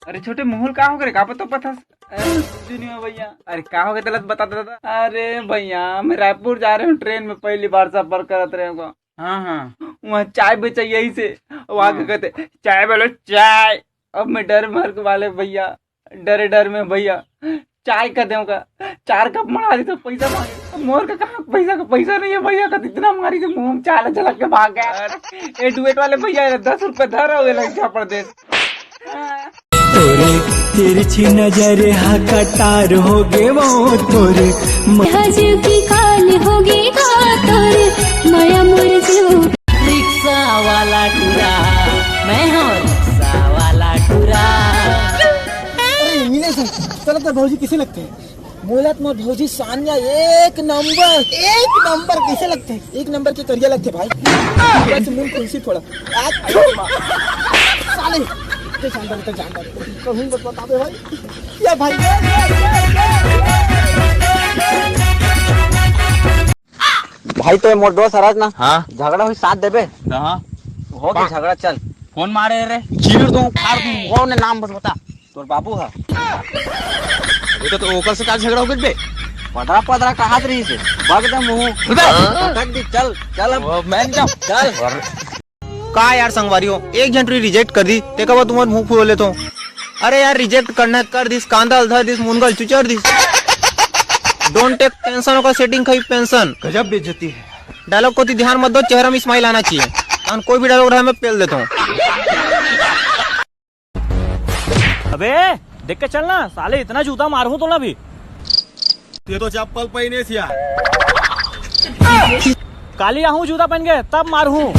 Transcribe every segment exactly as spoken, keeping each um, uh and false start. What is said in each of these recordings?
अरे छोटे मुँह ल का होगे रे, का पता पथस? अरे कुछ नहीं हो भैया। अरे का होगे तेला बता दे दादा। अरे भैया, मैं रायपुर जा रहे हूँ, ट्रेन में पहली बार सफर करत रहे हूँ। हाँ, हाँ। वहाँ चाय बेचा यही से, वहाँ के हाँ। कहते, "चाय बोलो, चाय।" अब मैं डर मार के वाले भैया, डरे डर में भैया, चाय का देऊंगा, चार कप मढ़ा दी तो पैसा मांगे। मोर का कहाँ पैसा का पैसा नहीं है भैया, का इतना मारी तो मुंह में चाला झलक के भाग गया। ए डुएट वाले भैया, ये दस रुपए धर हो गए लग प्रदेश। तोरे तिरछी नजर हा कटार हो गे वो तोरे म- आज की काल हो गे का तोरे मया मोर जीव। रिक्शा वाला टूरा, मैं हूँ रिक्शा वाला टूरा। अरे मिले सर, चलो तो भौजी किसे लगते हैं? मोला तो मोर भौजी सानिया एक नंबर, एक नंबर कैसे लगते हैं? एक नंबर के करिया लगते भाई। बस मुंह खुलसी थोड़ा। आ, थू। साले, ते जानदार, ते जानदार। कहूँ बस बता दे भाई। या भाई। भाई तो ये मोर दोस्त हरस ना। हाँ। झगड़ा हुई साथ देबे। हाँ। हो गया झगड़ा, चल। कौन मारे रे? चीर दूं, फाड़ दूं। कौन है नाम बस बता। तोर बाबू हा। अबे तो, तो ओकर से का झगड़ा हो गइस बे? पदरा पदरा कहात रहिस हे। बग दे मुंह। उधर। पटक दी, चल, चल अब। ओ, मैं नहीं जाऊँ। चल। का यार संगवारी हो, एक झन टुरी रिजेक्ट कर दी, तेकर बाद तुमन मुंह फुलो लेथो। अरे यार, रिजेक्ट करना कर दिस, कांदा ल धर दिस, मुनगा ल चुचर दिस। Don't take tension, ओकर सेटिंग खाई पेंशन। गजब बेइज्जती है। डायलॉग कोती ध्यान मत दो, चेहरा में स्माइल आना चाहिए। अन कोई भी डायलॉग रहा, मैं पेल देता हूँ। अबे देख के चल ना साले, इतना जूता मारहूं तो ना भी। ये तो चप्पल पहिने सिया। काली आहूं जूता पहन के तब मारहूं।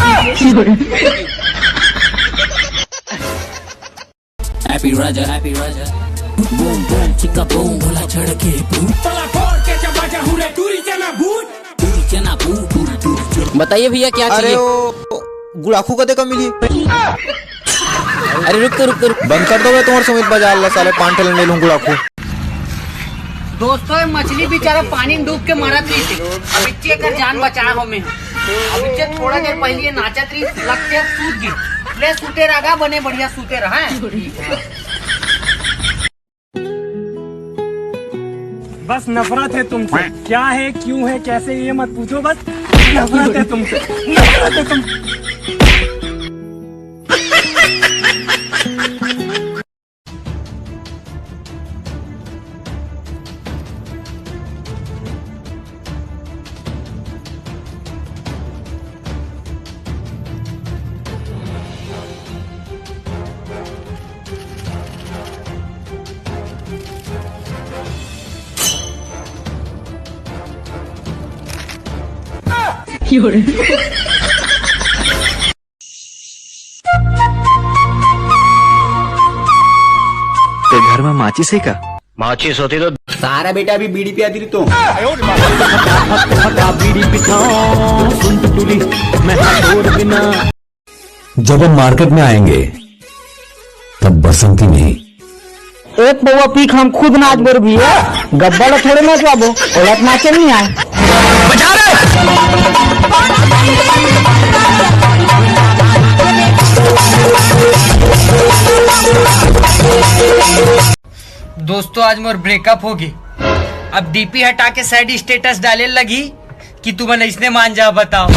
Happy Raja, happy Raja। Boom boom chicka boom, भोला चढ़ के boom। बताइए भैया, क्या अरे चाहिए? वो गुड़ाखू कते का मिली? अरे रुक तो, रुक तो, रुक। बंद कर दो बे तुम्हारे सुमित बाजार ला, साले पान ठेला ले लूं गुड़ाखू। दोस्तों, ये मछली बेचारा पानी में डूब के मरत रहिस हे। अब इच्चे कर जान बचाए हो मैं। अब इच्चे थोड़ा देर पहले ये नाचत रहिस, लग के सूत गई। ले सूते रहा, बने बढ़िया सूते रहा है। बस नफरत है तुमसे। क्या है, क्यों है, कैसे, ये मत पूछो, बस नफरत है तुमसे, नफरत है तुम। तेरे घर में माचिस है का? माचिस होती तो। सारा बेटा अभी बीड़ी पिया दी तो। बीड़ी पिछाओ, सुन टुटुली, मैं हाथ और बिना। जब हम मार्केट में आएंगे, तब बसंती नहीं। एक पौवा पी के हम खुद नाच बर भी है, गब्बा ला थोड़े नाचवाबो, ओला तो नाचे नहीं आए। दोस्तों, आज मोर ब्रेकअप होगी। अब डीपी हटा के सैड स्टेटस डाले लगी कि तुमन अइसने मान जा, बताओ।